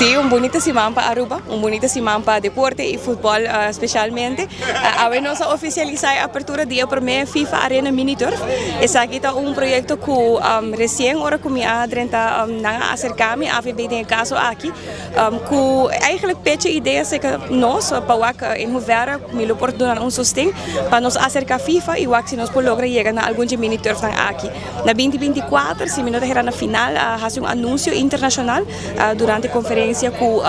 Si, un bunita siman pa Aruba, un bunita siman pa deporte y futbol specialmente. Awe nos a oficialisa e apertura di e prome FIFA Arena Mini Turf. Esaki ta un proyecto cu recien ora cu mi a drenta nan a acerca mi, AVB den e caso aki, cu eigenlijk pecha idea cerca nos pa wak in hoeverre mi lo por duna un sosten pa nos acerca FIFA y wak si nos por logra yega na algun dje mini turfnan aki. Na 2024, si mi no ta hera na final a haci un anuncio internacional durante conferencia cu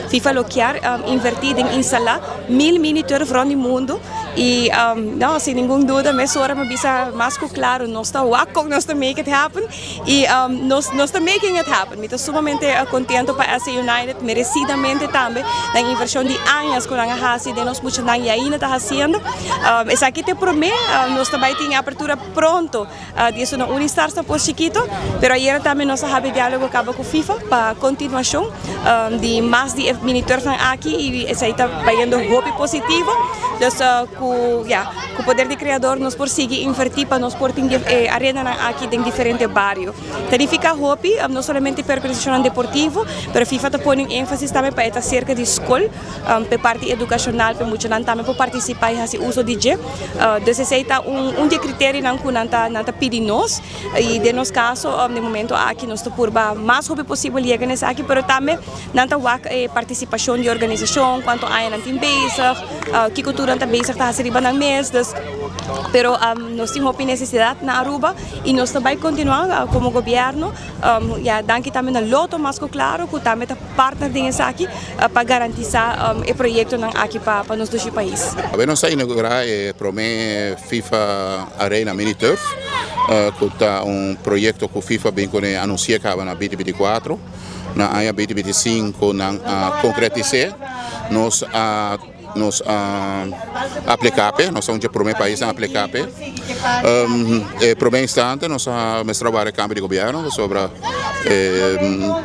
FIFA lo kier inverti den instala 1000 mini turf rond di mundo y no, sin ningun duda mesora mi a bisa mas cu claro nos ta wak con nos ta make it happen y nos nos ta making it happen. Mi ta sumamente contento pa SA United merecidamente tambe nan inversion di añas cu nan a haci den nos muchanan y ainda ta haciendo. Esaki ta e prome, nos ta bay tin e apertura pronto di esun na Unistars na Pos Chikito, pero ayera tambe nos a habi dialogo caba cu FIFA pa continuacion di mas di e mini turfnan aki y esey ta bayendo hopi positivo, dus cu ya cu poder di creador nos por sigui inverti pa nos por tin e arenanan aki den diferente bario. Ta nifica hopi no solamente pa e organisacionnan deportivo, pero FIFA ta pone un enfasis tambe pa e ta cerca di scol. P'e parti educacional p'e muchanan tambe por participa y haci uso di dje. Dus esey ta un di e criterionan cu nan ta nan ta pidi nos y den nos caso den momento aki nos ta purba mas hopi posibel yega na esaki pero tambe nan ta wak e participacion di organisacion, cuanto aña nan tin bezig, kico tur nan ta bezig ta haci riba nan mes. Dus pero nos tin hopi necesidad na Aruba y nos ta bay continua como gobierno ya danki tambe na Lotto mas cu claro cu tambe ta partner den esaki pa garantisa e proyectonan aki pa nos dushi pais. Awe nos ta inaugura e prome FIFA Arena Mini Turf cu ta un proyecto cu FIFA bin cune anuncia caba na 2024. Na aña 2025 nan a concretise. Nos a Nos a aplica p'e, nos ta un dje prome pais nan aplica p'e. E prome instante nos a mester a wara e cambio di gobierno pasobra e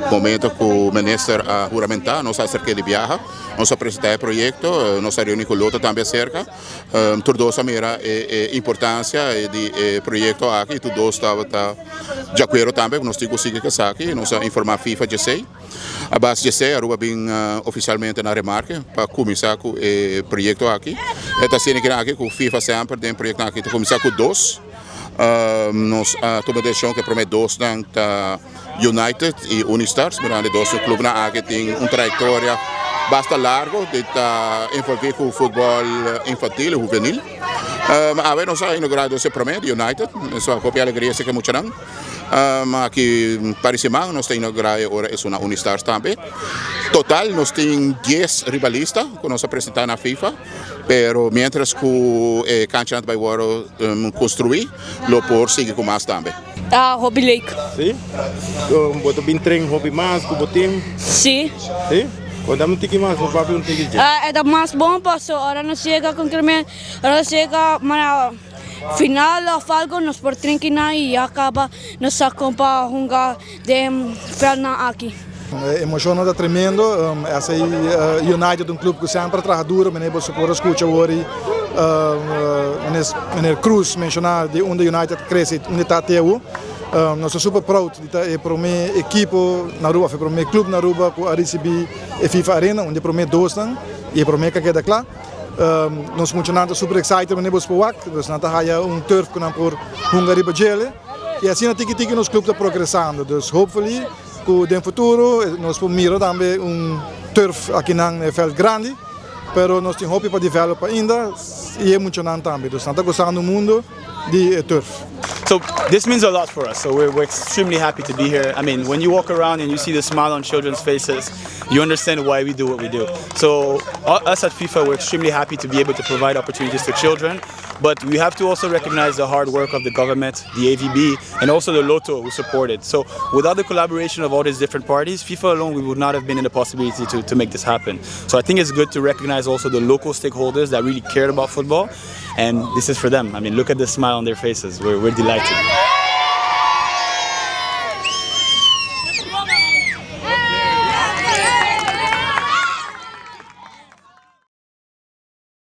momento cu minister a huramenta nos a acerca di biaha, nos a presenta e proyecto, nos a reuni cu Lotto tambe acerca. Tur dos a mira e importancia di e proyecto aki y tur dos tabata di acuerdo tambe cu nos tin cu sigui cu esaki. Nos a informa FIFA djesey. A base di esei Aruba bin oficialmente na remarke pa cuminsa cu e proyecto aki. E ta asina kinan aki cu FIFA semper den proyectonan aki ta cuminsa cu dos. Nos a tuma decision cu e prome dosnan ta United y Unistars mirando e dos clubnan aki tin un trayectoria basta largo di ta envolvi cu futbol infantil y huvenil. Awe nos a inaugura dos e prome di United. Nos a hopi alegria esaki muchanan. Aki un par di siman nos ta inaugurá e ora esun na Unistars tambe. Total nos tin dies riba lista ku nos a presentá na FIFA, pero miéntras ku e kanchanan ta bai wòrdu konstruí lo por sigui ku mas tambe. Ta hopi leuk. Si? Bo ta bin train hopi mas ku bo team? Si. Si? Konta mi un tiki mas, bo papia un tiki dje. E ta mas bon paso ora nos yega con Clement, ora nos yega manera. Final of algo nos por trinki nan y ya caba nos sa con pa hunga den veldnan aki. E emocionnan ta tremendo. Esey United un club cu semper a traha duro. Meneer boso por a scucha awor y meneer Cruz menciona di unda United a crece y unda ta te awo. Nos ta super proud di ta e prome ekipo na Aruba of e prome club na Aruba cu a ricibi e FIFA Arena, un di e prome dosnan y e prome cu a keda cla. Nos muchanan ta super excited wanneer bo por wak, dus nan ta haya un turf ku nan por hunga riba djele y asina tiki tiki nos club ta progresando, dus hopefully ku den futuro nos por mira tambe un turf akinan na e veld grandi, pero nos tin hopi pa develop ainda y e muchanan tambe, dus nan ta gozando mundo di e turf. So this means a lot for us, so we're, we're extremely happy to be here. I mean, when you walk around and you see the smile on children's faces, you understand why we do what we do. So us at FIFA, we're extremely happy to be able to provide opportunities to children, but we have to also recognize the hard work of the government, the AVB, and also the Lotto who support it. So without the collaboration of all these different parties, FIFA alone, we would not have been in the possibility to make this happen. So I think it's good to recognize also the local stakeholders that really cared about football, and this is for them. I mean, look at the smile on their faces. We're delighted.